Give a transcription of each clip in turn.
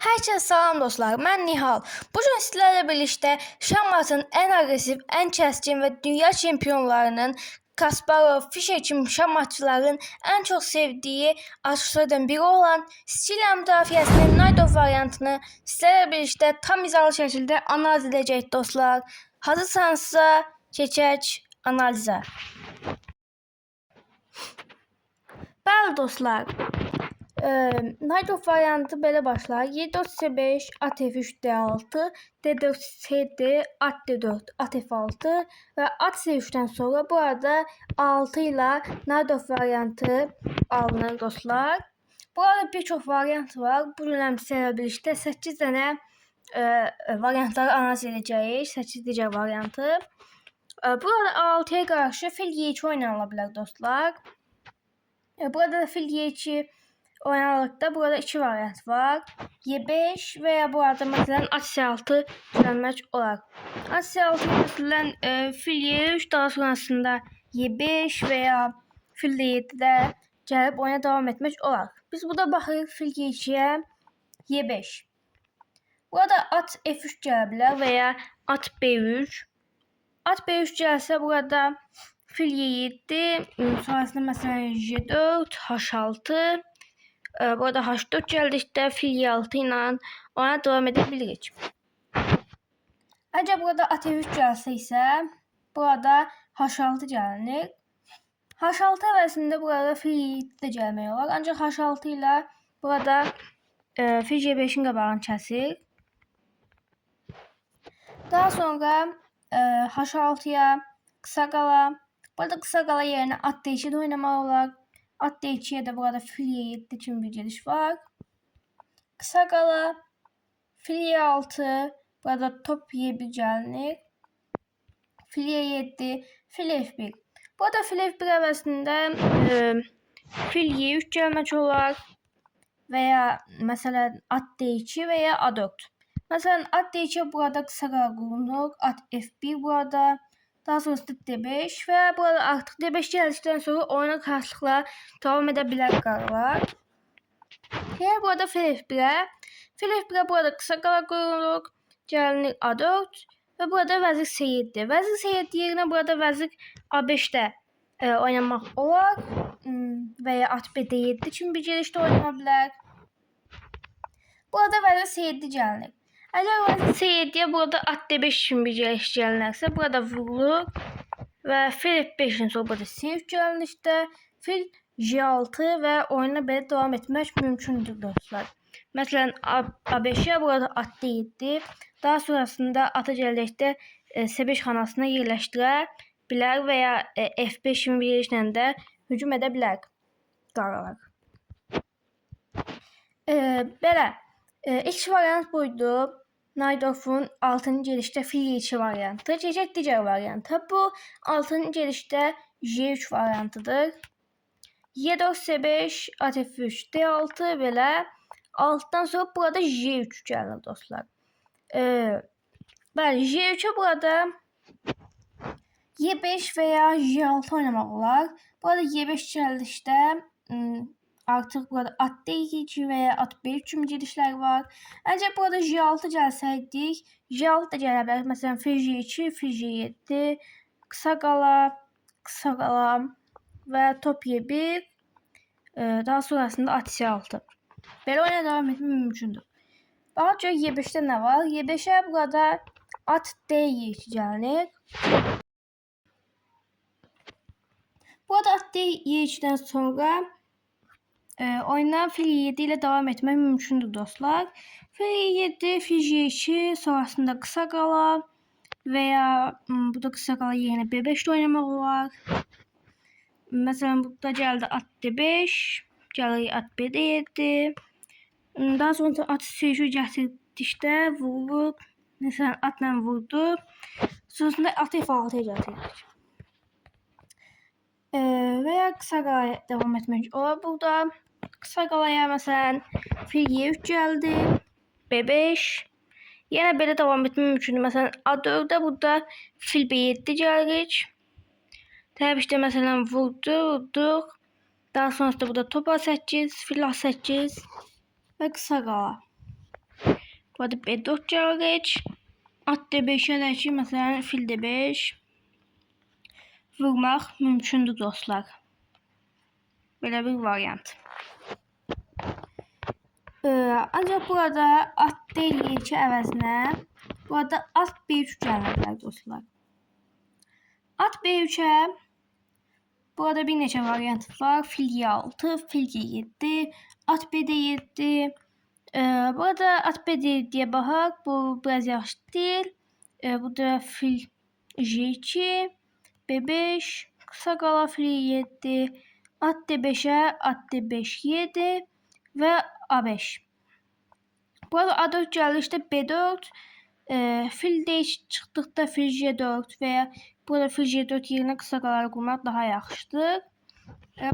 Herkese salam dostlar, mən Nihal. Bugün sizlerle birlikte şahmatın en agresif, en keskin ve dünya çempionlarının Kasparov, Fischer kimi şahmatçıların en çok sevdiği açıqlardan biri olan Sicilya müdafiəsinin Najdorf variantını sizlerle birlikte tam izalı şekilde analiz edəcək dostlar. Hazırsanızsa keçək analizə. Bəli dostlar, Najdorf variantı belə başlar. Y4 C5, at F3 D6, D4 CD, at D4, at F6 və at C3-dən sonra burada 6 ilə Najdorf variantı alınır dostlar. Burada bir çox variant var. Bu gün həm sizlərlə birlikdə 8 dənə variantları analiz edəcəyik. 8 digər variantı. Burada A6-ya qarşı fil Y2 oynanıla bilər dostlar. Burada da fil Y2 oynanıldıqda burada iki variant var. Y5 və ya burada məsələn at C6 düzəlmək olar. At C6 məsələn fil Y3, daha sonrasında Y5 və ya fil D7-də gəlib oyuna davam etmək olar. Biz burada baxırıq fil G2-yə Y5. Burada at F3 gələ bilər və ya at B3. At B3 gəlsə burada fil Y7, sonrasında məsələn G4, H6. Burada H4 gəldikdə fil Y6 ilə oyuna davam edə bilirik. Əgər burada at F3 gəlsə isə burada H6 gəlinir. H6 əvəzində burada fil Y7 də gəlmək olar. Ancaq H6 ilə burada fil G5-in qabağını kəsir. Daha sonra H6-ya qısa qala. Burada qısa qala yerinə at D2 də oynamaq olar. At D2-yə də burada fil Y7 kimi bir gediş var. Qısa qala fil Y6, burada top Y1 gəlinir. Fil Y7, fil F1. Burada fil F1 əvəzində fil Y3 gəlmək olar və ya məsələn at D2 və ya A4. Məsələn at D2 burada qısa qala qurulur, at F1 burada. Daha sonrasında D5 və burada artıq D5 gəldikdən sonra oyuna rahatlıqla davam edə bilər qaralar. Gəl burada fil F1-ə. Fil F1-ə burada qısa qala qoyuluq. Gəlinir A4 və burada vəzir C7. Vəzir C7 yerinə burada vəzir A5-də oynamaq olar. Və ya at B D7 kimi bir gedişdə oynana bilər. Burada vəzir C7 gəlinir. Əgər vəzir C7-yə burada at D5 kimi bir gediş gəlinərsə, burada vurulur və fil F5-in sonra burada C3 gəlindikdə fil G6 və oyuna belə davam etmək mümkündür dostlar. Məsələn A5-ə burada at D7, daha sonrasında ata gəldikdə C5 xanasına yerləşdirə bilər və ya F5 kimi bir gedişlə də hücum edə bilər qaralar. Belə, ilk variant buydu. Najdorfun 6-cı gedişdə fil Y2 variantı. Keçək digər varianta. Bu 6-cı gedişdə G3 variantıdır. Y4 C5, at F3, D6 belə. 6-dan sonra burada G3 gəlir dostlar. Bəli, G3-ə burada Y5 və ya G6 oynamaq olar. Burada Y5 gəldikdə artıq burada at D2 və ya at B3 kimi gedişlər var. Əgər burada G6 gəlsəydik, G6 da gələ bilər. Məsələn, fil G2, fil G7, qısa qala, qısa qala və top Y1, daha sonrasında at C6. Belə oyuna davam etmək mümkündür. Baxaq görək Y5-də nə var? Y5-ə burada at D2 gəlinir. Burada at D2-dən sonra oyuna fil Y7 ilə davam etmək mümkündür dostlar. Fil Y7, fil G2, sonrasında qısa qala və ya burada qısa qala yerinə B5 də oynamaq olar. Məsələn, burada gəldi at D5, gəlir at B D7. Daha sonra at C3 gətirdikdə vururuq. Məsələn, atla vurdu. Sonrasında at F6-ya gətiririk. Və ya qısa qalaya davam etmək olar burada. Qısa qalaya məsələn fil Y3 gəldi, B5. Yenə belə davam etmək mümkündür. Məsələn A4-də burada fil B7 gəlirik. Təbii ki, məsələn vurdu, vurduq. Daha sonrasında burada top A8, fil A8 və qısa qala. Burada B4 gəlir. At D5-ə də ki, məsələn, fil D5 vurmaq mümkündür dostlar. Belə bir variant. Ancaq burada at D2 əvəzinə burada at B3 gələ bilər dostlar. At B3-ə burada bir neçə variant var. Fil G6, fil G7, at B D7. Burada at B D7-yə baxaq. Bu biraz yaxşı deyil. Burada fil G2, B5, qısa qala fil E7, at D5-ə, at D5 7 və A5. Burada A4 gəlişdə B4, fil D2 çıxdıqda fil G4 və ya burada fil G4 yerinə qısa qalar qurmaq daha yaxşıdır.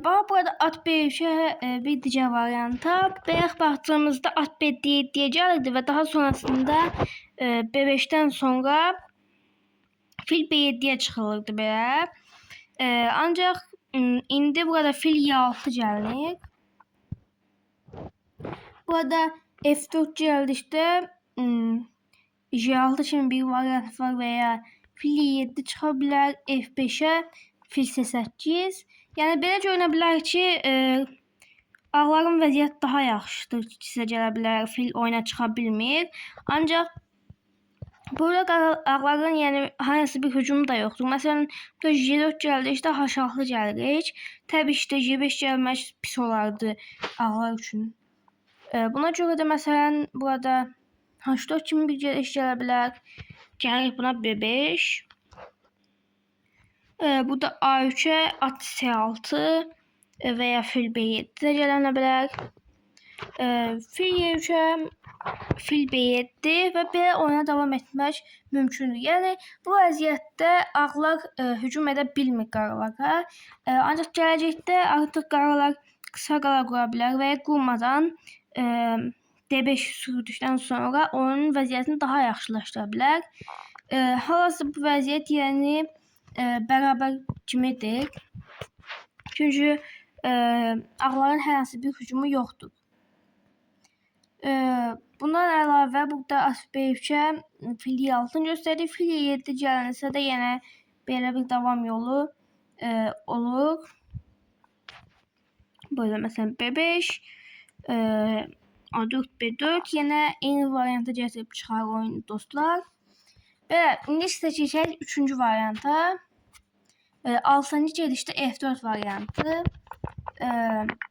Bax burada at B3-ə bir digər varianta. Bayaq baxdığımızda at B D7-yə gəlirdi və daha sonrasında B5-dən sonra fil B7-yə çıxılırdı belə. Ancaq indi burada fil E6 gəlir. Burada F4 gəldikdə G6 kimi bir variant var və ya fil E7 çıxa bilər, F5-ə fil C8. Yəni belə görünə bilər ki, ağların vəziyyəti daha yaxşıdır. Sizə gələ bilər, fil oyuna çıxa bilmir. Ancaq burada ağların yəni hansı bir hücumu da yoxdur. Məsələn, burada G4 gəldikdə H6 gəlir. Təbii ki də G5 gəlmək pis olardı ağlar üçün. Buna görə də məsələn burada H4 kimi bir gediş gələ bilər. Gəlir buna B5. Burada A3-ə at C6 və ya fil B7 də gələnə bilər. Fil E3-ə fil B7 və belə oyuna davam etmək mümkündür. Yəni bu vəziyyətdə ağlar hücum edə bilmir qaralara. Ancaq gələcəkdə artıq qaralar qısa qala qura bilər və ya qurmadan D5 sürdükdən sonra oyunun vəziyyətini daha yaxşılaşdıra bilər. Hal-hazırda bu vəziyyət yəni bərabər kimidir. Çünki ağların hər hansı bir hücumu yoxdur. Bundan əlavə burada at B3-ə fil E6-nı göstərir. Fil E7 gəlinsə də yenə belə bir davam yolu olur. Burada məsələn B5, A4, B4 yenə eyni varianta gətirib çıxar oyunu dostlar. Belə, indi isə keçək 3-cü varianta. 6-cı gedişdə F4 variantı.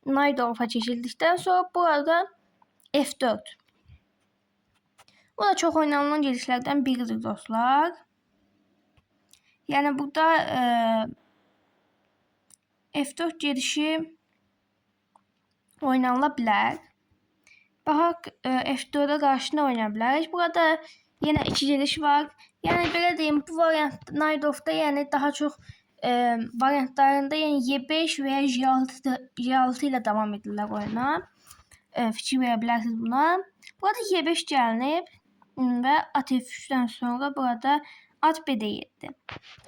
Naydorfa keçildikdən sonra burada F4. Bu da çox oynanılan gedişlərdən biridir dostlar. Yəni burada F4 gedişi oynanıla bilər. Baxaq F4-ə qarşı nə oynaya bilərik. Burada yenə iki gediş var. Yəni belə deyim, bu variant Naydorfda yəni daha çox variantlarında yəni E5 və ya G6 ilə davam edirlər oyuna. Fikir verə bilərsiniz buna. Burada E5 gəlinib və at F3-dən sonra burada at BD7.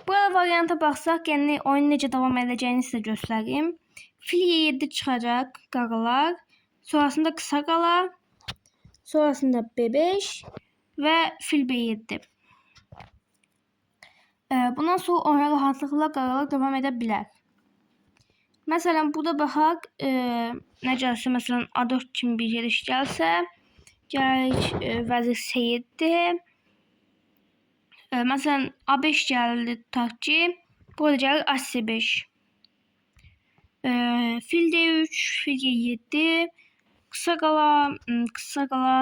Burada varianta baxsaq, yəni oyun necə davam edəcəyini sizə göstərim. Fil E7 çıxacaq qaralar. Sonrasında qısa qala, sonrasında B5 və fil B7. Bundan sonra oyuna rahatlıqla qaralar davam edə bilər. Məsələn, burada baxaq, nə gəlsə, məsələn, A4 kimi bir gediş gəlsə, gəlirik vəzir C7. Məsələn, A5 gəldi tutaq ki, burada gəlir A C5. Fil D3, fil G7, qısa qala, qısa qala.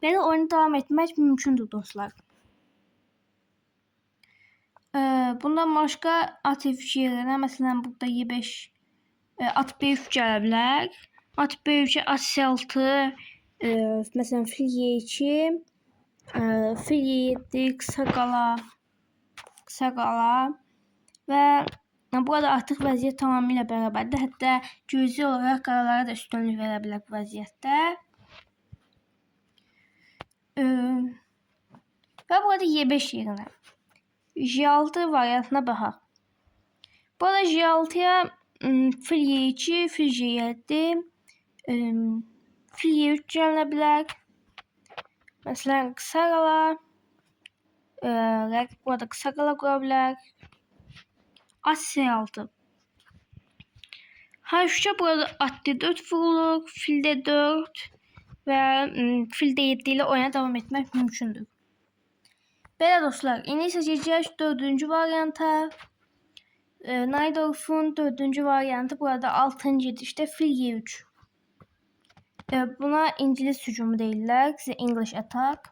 Belə oyunu davam etmək mümkündür dostlar. Bundan başqa at F3 yerinə məsələn burada E5, at B3 gələ bilər. At B3-ə at C6, məsələn fil E2, fil E7, qısa qala, qısa qala və burada artıq vəziyyət tamamilə bərabərdir. Hətta cüzi olaraq qaralara da üstünlük verə bilər bu vəziyyətdə. Və burada E5 yerinə G6 variantına baxaq. Burada G6-ya fil E2, fil G7, fil E3 gəlinə bilər. Məsələn, qısa qala, rəqib burada qısa qala qura bilər. At C6. H3-ə burada at D4 vurulur, fil D4 və fil D7 ilə oyuna davam etmək mümkündür. Belə dostlar, indi isə keçək 4-cü varianta. Najdorfun 4-cü variantı burada 6-cı gedişdə fil E3. Buna İngilis hücumu deyirlər, The English Attack.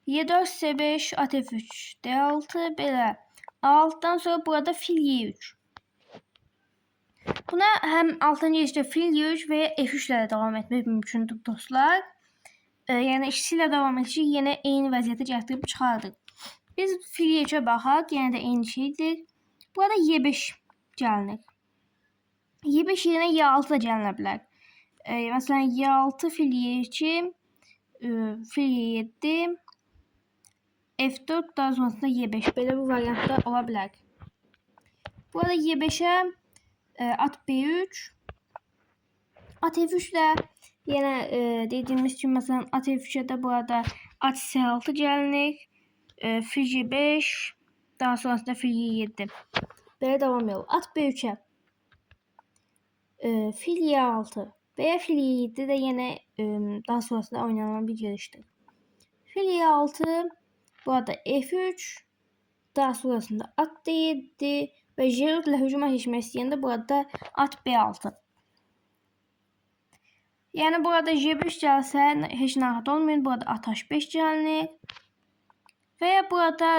E4, C5, at F3, D6 belə. A6-dan sonra burada fil E3. Buna həm 6-cı gedişdə fil E3 və ya F3 ilə də davam etmək mümkündür dostlar. Yəni ikisi ilə davam edişik, yenə eyni vəziyyətə gətirib çıxardıq. Biz fil E3-ə baxaq, yenə də eyni şeydir. Burada E5 gəlinir. E5 yerinə E6 da gəlinə bilər. Məsələn, E6, fil E2, fil E7, F4, daha sonrasında E5. Belə bir variantda ola bilər. Burada E5-ə at B3, at F3 də yenə dediyimiz kimi, məsələn, at F3-ə də burada at C6 gəlinir, fil G5, daha sonrasında fil E7. Belə davam edir. At B3-ə, fil E6 və ya fil E7 də yenə daha sonrasında oynanılan bir gedişdir. Fil E6, burada F3, daha sonrasında at D7 və G4 ilə hücuma keçmək istəyəndə burada at B6. Yəni burada G5 gəlsə heç narahat olmayın. Burada at H5 gəlinir. Və ya burada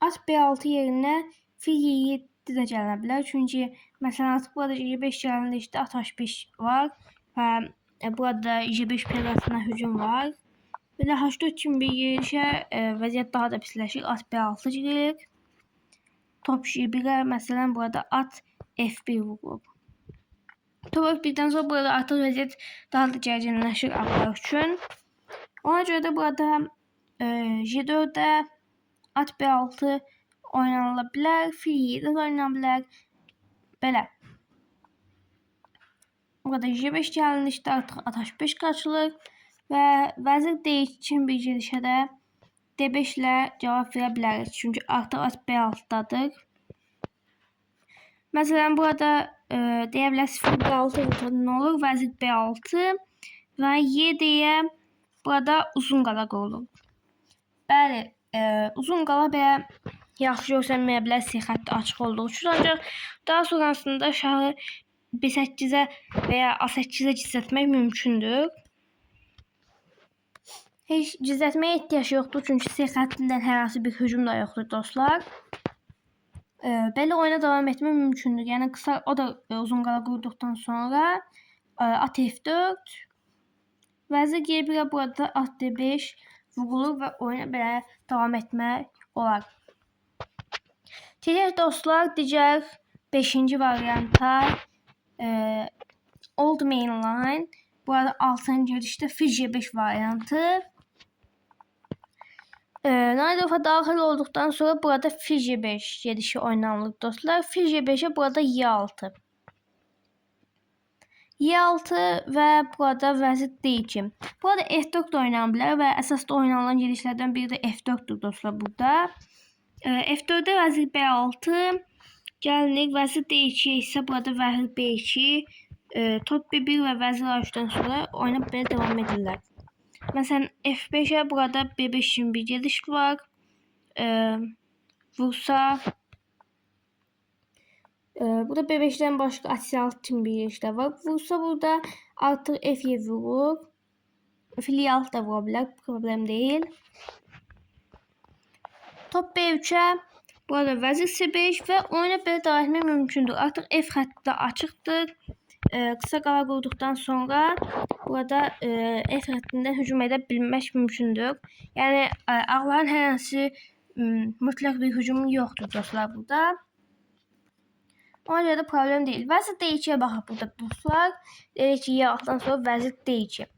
at B6 yerinə fil E7 də gəlinə bilər. Çünki məsələn artıq burada G5 gəlindikdə at H5 var və burada G5 piyadasına hücum var. Belə H4 kimi bir gedişə vəziyyət daha da pisləşir. At B6 gedir. Top G1-ə məsələn burada at F1 vurulub. Top F1-dən sonra burada artıq vəziyyət daha da gərginləşir ağlar üçün. Ona görə də burada G4-də at B6 oynanıla bilər, fil E7 də oynana bilər. Belə. Burada G5 gəlindikdə artıq at H5 qaçılır və vəzir D2 kimi bir gedişə də D5 ilə cavab verə bilərik. Çünki artıq at B6-dadır. Məsələn, burada deyə bilərsiniz fil B6 vursa nə olur? Vəzir B6 və Y deyə burada uzun qala qurulur. Bəli, uzun qala belə yaxşı görsənməyə bilər C xətti açıq olduğu üçün. Ancaq daha sonrasında şahı B8-ə və ya A8-ə gizlətmək mümkündür. Heç gizlətməyə ehtiyac yoxdur, çünki C xəttindən hər hansı bir hücum da yoxdur dostlar. Belə oyuna davam etmək mümkündür. Yəni qısa o da uzun qala qurduqdan sonra at F4, vəzir G1-ə burada at D5 vurulur və oyuna belə davam etmək olar. Keçək dostlar digər 5-ci varianta, Old Main Line. Burada 6-cı gedişdə fil G5 variantı. Najdorfa daxil olduqdan sonra burada fil G5 gedişi oynanılır dostlar. Fil G5-ə burada E6. E6 və burada vəzir D2. Burada F4 də oynana bilər və əsasda oynanılan gedişlərdən biri də F4-dür dostlar burada. F4-də vəzir B6 gəlinir. Vəzir D2 isə burada vəzir B2, top B1 və vəzir A3-dən sonra oyuna belə davam edirlər. Məsələn, F5-ə burada B5 kimi bir gediş var. Vursa burada B5-dən başqa at C6 kimi bir gediş də var. Vursa burada artıq F7 vurur. Fil E6 da vura bilər, problem deyil. Top B3-ə burada vəzir C5 və oyuna belə davam etmək mümkündür. Artıq F xətti də açıqdır. Qısa qala qurduqdan sonra burada F xəttindən hücum edə bilmək mümkündür. Yəni ağların hər hansı mütləq bir hücumu yoxdur dostlar burada. Ona görə də problem deyil. Vəzir D2-yə baxaq burada dostlar. Deyək ki, E6-dan sonra vəzir D2.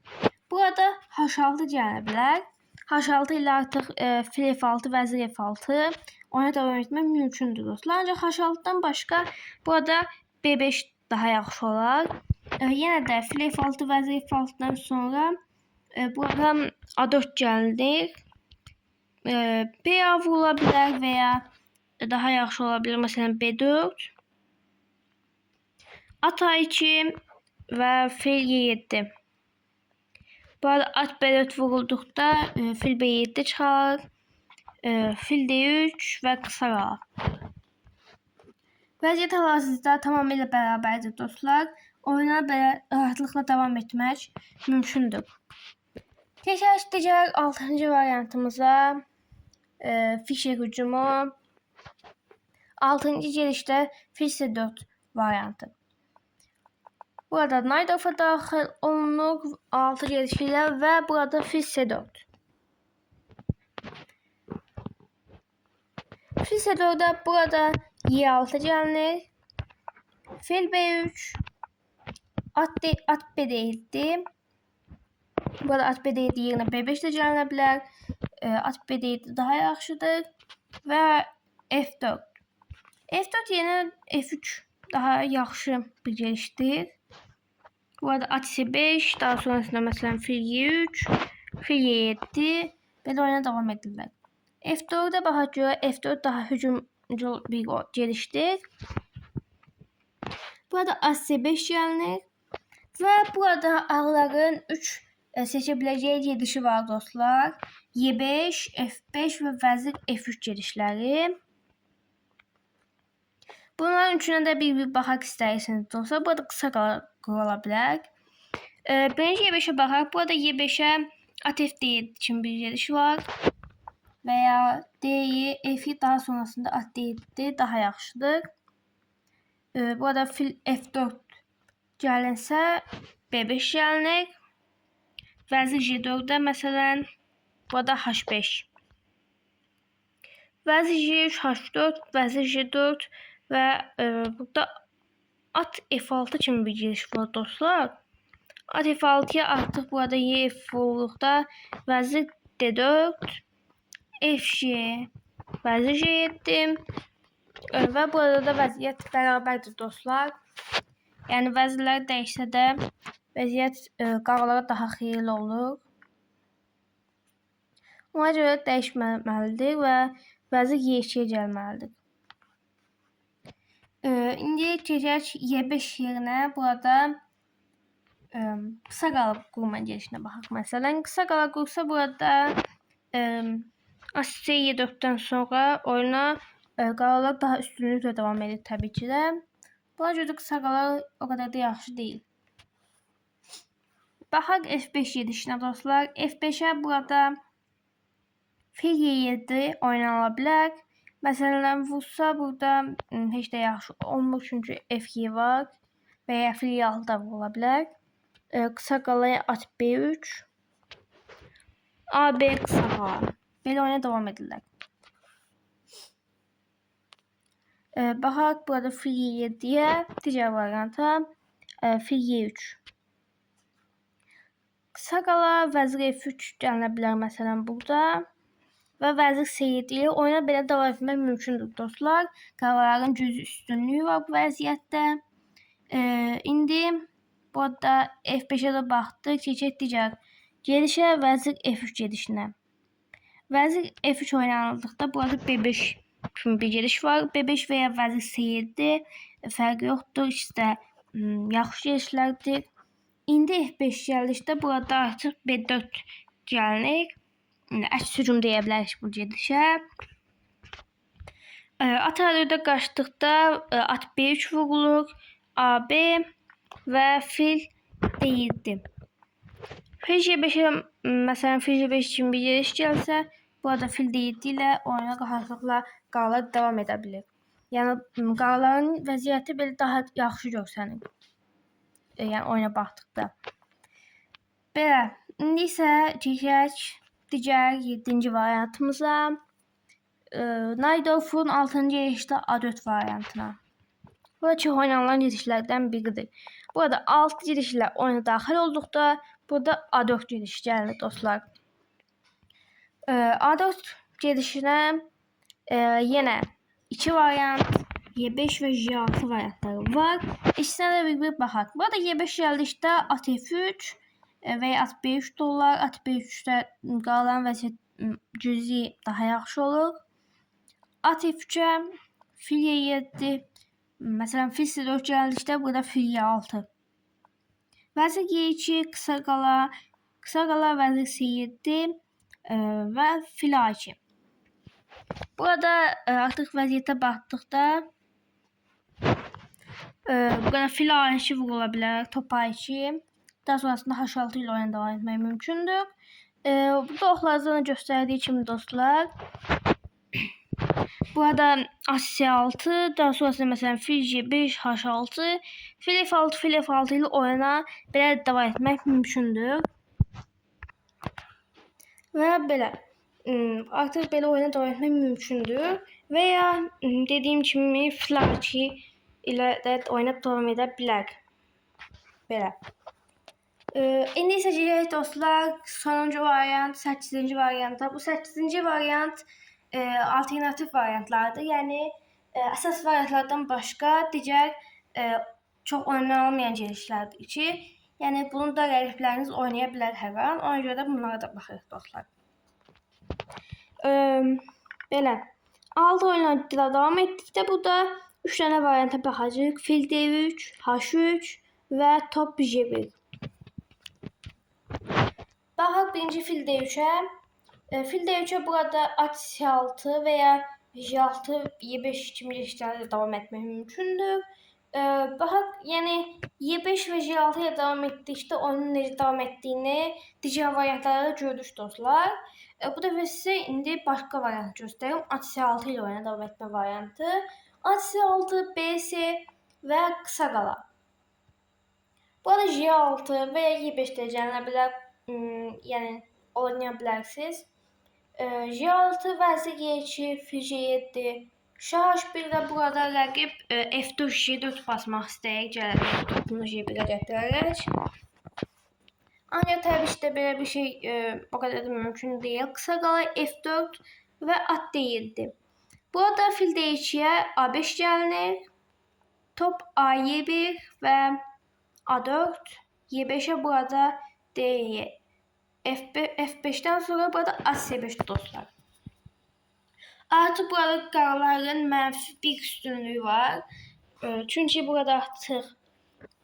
Burada H6 gələ bilər. H6 ilə artıq fil F6, vəzir F6 oyuna davam etmək mümkündür dostlar. Ancaq H6-dan başqa burada B5 daha yaxşı olar. Yenə də fil F6, vəzir F6-dan sonra Burada A4 gəlinir. B-A vurula bilər və ya daha yaxşı ola bilər. Məsələn, B4. At A2 və fil E7. Bu arada at B4 vurulduqda fil B7 çıxar. Fil D3 və qısa qalar. Vəziyyət hal-hazırda tamamilə bərabərdir dostlar. Oyuna belə rahatlıqla davam etmək mümkündür. Keçək digər 6-cı variantımıza. Fischer hücumu. 6-cı gedişdə fil C4 variantı. Burada Najdorf'a daxil olunur 6 gedişi ilə və burada fil C4. Fil C4-də burada E6 gəlinir. Fil B3, at B7. Burada at B7 yerinə B5 də gəlinə bilər. At B7 daha yaxşıdır. Və F4. F4 yerinə F3 daha yaxşı bir gedişdir. Burada at C5, daha sonrasında məsələn fil E3, fil E7 belə oyuna davam edirlər. F4-ə baxaq görə F4 daha hücumcul bir gedişdir. Burada at C5 gəlinir və burada ağların 3 seçə biləcəyi gedişi var dostlar. E5, F5 və vəzir F3 gedişləri. Bunların üçünə də bir-bir baxaq istəyirsiniz dostlar. Burada qısa qala bilər. Birinci E5-ə baxaq. Burada E5-ə at F7 kimi bir gediş var. Və ya D-yi, F-i daha sonrasında at D7 daha yaxşıdır. Burada fil F4 gəlinsə B5 gəlinir. Vəzir G4-də məsələn burada H5. Vəzir G3, H4, vəzir G4 və burada at F6 kimi bir gediş var dostlar. At F6-ya artıq burada E F olduqda vəzir D4, FG, vəzir G7 və burada da vəziyyət bərabərdir dostlar. Yəni vəzirlər dəyişsə də vəziyyət qaralara daha xeyirli olur. Ona görə dəyişməməlidir və vəzir E2-yə gəlməlidir. İndi keçək E5 yerinə burada qısa qala qurma gedişinə baxaq. Məsələn, qısa qala qursa burada C E4-dən sonra oyuna qaralar daha üstünlüklə davam edir təbii ki də. Buna görə də qısa qala o qədər də yaxşı deyil. Baxaq F5 gedişinə dostlar. F5-ə burada fil E7 oynanıla bilər. Məsələn, vursa burada heç də yaxşı olmur, çünki F2 var və ya fil E6 da vurula bilər. Qısa qalaya at B3, AB qısa qala. Belə oyuna davam edirlər. Baxaq burada fil E7-yə, digər varianta fil E3. Qısa qala vəzir F3 gəlinə bilər məsələn burada. Və vəzir C7 ilə oyuna belə davam etmək mümkündür dostlar. Qaraların cüzi üstünlüyü var bu vəziyyətdə. İndi burada F5-ə də baxdıq. Keçək digər gedişə, vəzir F3 gedişinə. Vəzir F3 oynanıldıqda burada B5 kimi bir gediş var. B5 və ya vəzir C7 fərqi yoxdur. İkisi də yaxşı gedişlərdir. İndi F5 gəldikdə burada artıq B4 gəlinir. Əks hücum deyə bilərik bu gedişə. At A4-ə qaçdıqda at B3 vurulur. AB və fil D7. Fil G5-ə məsələn fil G5 kimi bir gediş gəlsə, burada fil D7 ilə oyuna rahatlıqla qaralar davam edə bilir. Yəni qaraların vəziyyəti belə daha yaxşı görsənir. Yəni oyuna baxdıqda. Belə, indi isə keçək digər 7-ci variantımıza. Najdorfun 6-cı gedişdə A4 variantına. Bu da çox oynanılan gedişlərdən biridir. Burada 6 gedişlə oyuna daxil olduqda burada A4 gedişi gəlir dostlar. A4 gedişinə yenə 2 variant E5 və G6 variantları var. İkisinə də bir-bir baxaq. Burada E5 gəldikdə at F3, Və ya at B3 də olar. At B3-də qalan vəziyyət cüzi daha yaxşı olur. At F3-ə, fil E7. Məsələn, fil C4 gəldikdə burada fil E6. Vəzir G2, qısa qala, qısa qala vəzir C7 və fil A2. Burada artıq vəziyyətə baxdıqda burada fil A2 vurula bilər, top A2. Daha sonrasında H6 ilə oyuna davam etmək mümkündür. Burada oxlardan göstərdiyi kimi dostlar, burada at C6, daha sonrasında məsələn fil G5, H6, fil F6, fil F6 ilə oyuna belə davam etmək mümkündür. Və belə artıq belə oyuna davam etmək mümkündür. Və ya dediyim kimi fil A2 ilə də oyuna davam edə bilər. Belə. İndi isə gələk dostlar sonuncu variant, 8-ci varianta. Bu 8-ci variant alternativ variantlardır. Yəni əsas variantlardan başqa digər çox oynanılmayan gedişlərdir ki, yəni bunu da rəqibləriniz oynaya bilər hər an. Ona görə də bunlara da baxırıq dostlar. Belə. 6 oyunla davam etdikdə burada 3 dənə varianta baxacağıq. Fil D3, H3 və top G1. Baxaq birinci fil D3-ə. Fil D3-ə burada at C6 və ya G6, E5 kimi gedişlərlə davam etmək mümkündür. Baxaq, yəni E5 və G6 ilə davam etdikdə oyunun necə davam etdiyini digər variantlarda gördük dostlar. Bu dəfə sizə indi başqa variant göstərim. At C6 ilə oyuna davam etmə variantı. At C6, BC və qısa qala. Burada G6 və ya E5 də gəlinə bilər. Yəni oynaya bilərsiniz. G6, vəzir G2, fil G7, şah H1-də burada rəqib F4, G4 basmaq istəyir, gələrək topunu G1-ə gətirərək. Ancaq təbii ki də belə bir şey o qədər də mümkün deyil. Qısa qala F4 və at D7. Burada fil D2-yə A5 gəlinir. Top A1 və A4. E5-ə burada D F5-dən sonra burada at C5 dostlar. Artıq burada qaraların mənfi bir üstünlüyü var. Çünki burada artıq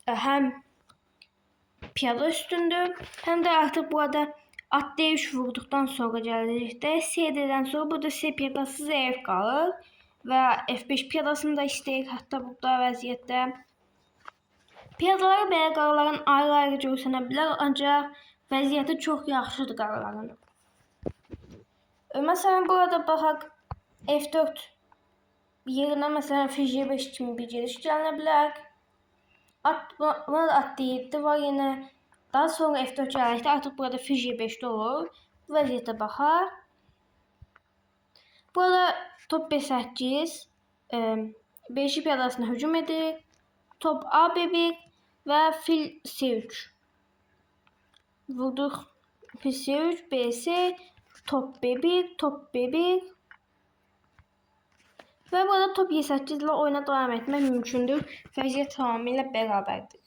həm piyada üstündür, həm də artıq burada at D3 vurduqdan sonra gəldikdə CD-dən sonra burada C piyadası zəif qalır və F5 piyadasını da istəyir hətta burada vəziyyətdə. Piyadaları belə qaraların ayrı-ayrı görsənə bilər, ancaq vəziyyəti çox yaxşıdır qaraların. Məsələn, burada baxaq F4 yerinə məsələn fil G5 kimi bir gediş gəlinə bilər. Buna da at D7 var yenə. Daha sonra F4 gəldikdə artıq burada fil G5-də olur. Bu vəziyyətə baxaq. Burada top B8 B2 piyadasına hücum edir. Top AB1 və fil C3. Vurduq fil C3, BC, top B1, top B1. Və burada top E8 ilə oyuna davam etmək mümkündür. Vəziyyət tamamilə bərabərdir.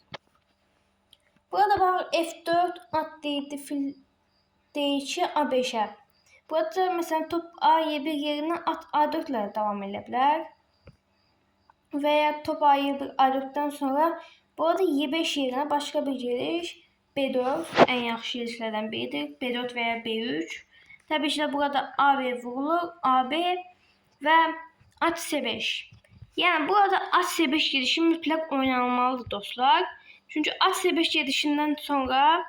Burada baxaq F4, at D7, fil D2, A5-ə. Burada məsələn top A1 yerinə at A4 ilə davam edə bilər. Və ya top A1, A4-dən sonra burada E5 yerinə başqa bir gediş B4 ən yaxşı gedişlərdən biridir. B4 və ya B3. Təbii ki də burada AB vurulur. AB və at C5. Yəni burada at C5 gedişi mütləq oynanılmalıdır dostlar. Çünki at C5 gedişindən sonra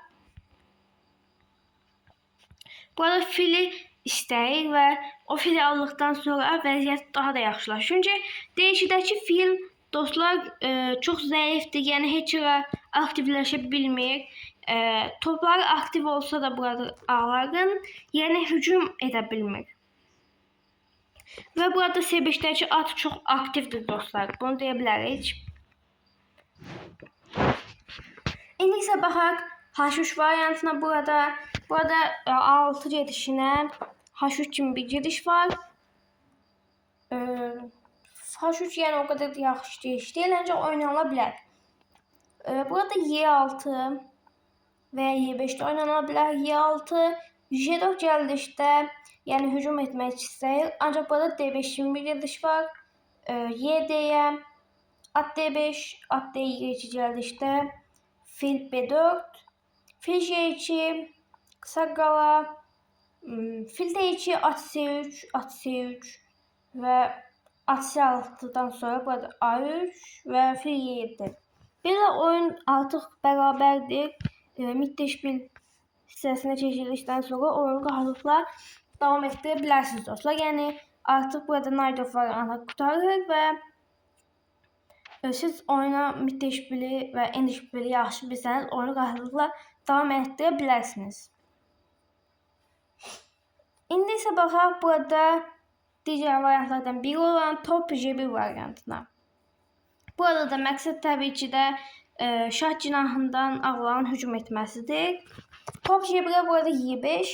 burada fili istəyir və o fili aldıqdan sonra vəziyyət daha da yaxşılaşır. Çünki D2-dəki fil dostlar çox zəifdir. Yəni heç yerə aktivləşə bilmir. Topları aktiv olsa da burada ağların, yəni hücum edə bilmir. Və burada C5-dəki at çox aktivdir dostlar. Bunu deyə bilərik. İndi isə baxaq H3 variantına burada. Burada A6 gedişinə H3 kimi bir gediş var. H3 yəni o qədər də yaxşı gediş deyil, ancaq oynanıla bilər. Burada E6, və ya Y5-də oynana bilər. Y6, J4 gəldikdə, yəni hücum etmək istəyir. Ancaq burada D5 kimi bir gediş var. YD-yə, at D5, at D2 gəldikdə fil B4, fil G2, qısa qala, fil D2, at C3, at C3 və at C6-dan sonra burada A3 və fil Y7. Belə oyun artıq bərabərdir. Mittelspiel hissəsinə keçildikdən sonra oyunu rahatlıqla davam etdirə bilərsiniz dostlar. Yəni artıq burada Najdorf variantı qurtarır və siz oyuna Mittelspieli və Endspieli yaxşı bilsəniz oyunu rahatlıqla davam etdirə bilərsiniz. İndi isə baxaq burada digər variantlardan biri olan top G1 variantına. Burada da məqsəd təbii ki də şah cinahından ağların hücum etməsidir. Top G1-ə burada Y5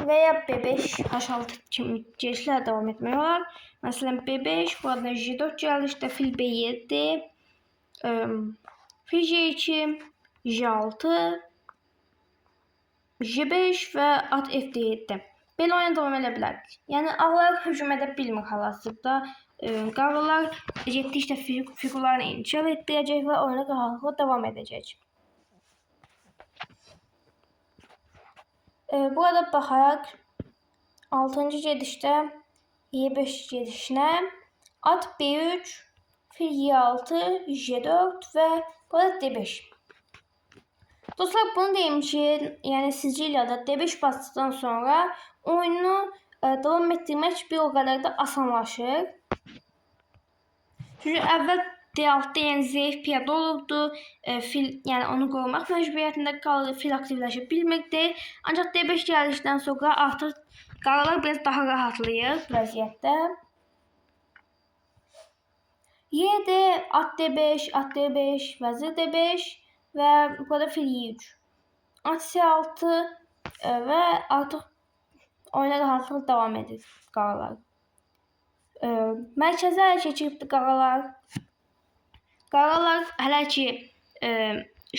və ya B5, H6 kimi gedişlər davam etmək olar. Məsələn B5, burada G4 gəldikdə fil B7, fil G2, G6, G5 və at F7. Belə oyuna davam edə bilərdik. Yəni ağlar hücum edə bilmir hal-hazırda. Qaralar getdikcə fiqurlarını inkişaf etdirəcək və oyuna rahatlıqla davam edəcək. Burada baxaraq 6-cı gedişdə Y5 gedişinə at B3, fil Y6, G4 və burada D5. Dostlar, bunu deyim ki, yəni Siciliyada D5 basdıqdan sonra oyunu davam etdirmək bir o qədər də asanlaşır. Çünki əvvəl D6-da yəni zəif piyada olubdu. Fil yəni onu qorumaq məcburiyyətində qalır. Fil aktivləşə bilmirdi. Ancaq D5 gəldikdən sonra artıq qaralar biraz daha rahatlayır vəziyyətdə. YD, at D5, at D5, vəzir D5 və burada fil Y3. At C6 və artıq oyuna rahatlıqla davam edir qaralar. Mərkəzə ələ keçiribdir qaralar. Qaralar hələ ki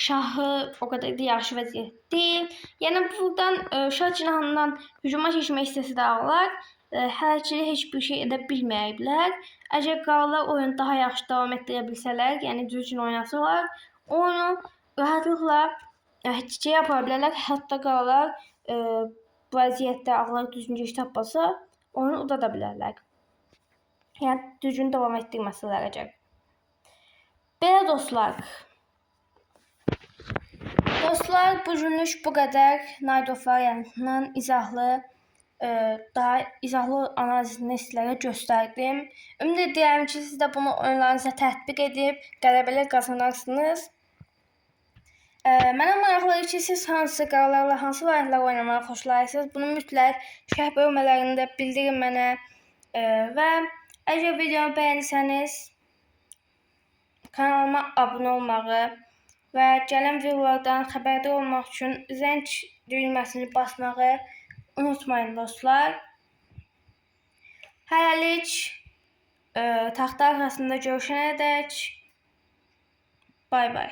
şahı o qədər də yaxşı vəziyyət deyil. Yəni buradan şah cinahından hücuma keçmək istəsə də ağlar, hələ ki heç bir şey edə bilməyiblər. Əgər qaralar oyunu daha yaxşı davam etdirə bilsələr, yəni düzgün oynasalar, oyunu rahatlıqla çiçəyə apara bilərlər. Hətta qaralar bu vəziyyətdə ağlar düzgün gediş tapmasa, oyunu udada bilərlər. Yəni düzgün davam etdirməsələr əgər. Belə dostlar. Dostlar, bu günlük bu qədər. Najdorf variantının izahlı, daha izahlı analizini sizlərə göstərdim. Ümid edirəm ki, siz də bunu oyunlarınıza tətbiq edib qələbələr qazanarsınız. Mənə maraqlıdır ki, siz hansı qaralarla hansı variantlar oynamağı xoşlayırsınız? Bunu mütləq şərh bölmələrində bildirin mənə. Və əgər videomu bəyənsəniz, kanalıma abunə olmağı və gələn videolardan xəbərdar olmaq üçün zəng düyməsini basmağı unutmayın dostlar. Hələlik taxta arxasında görüşənə dək bay bay.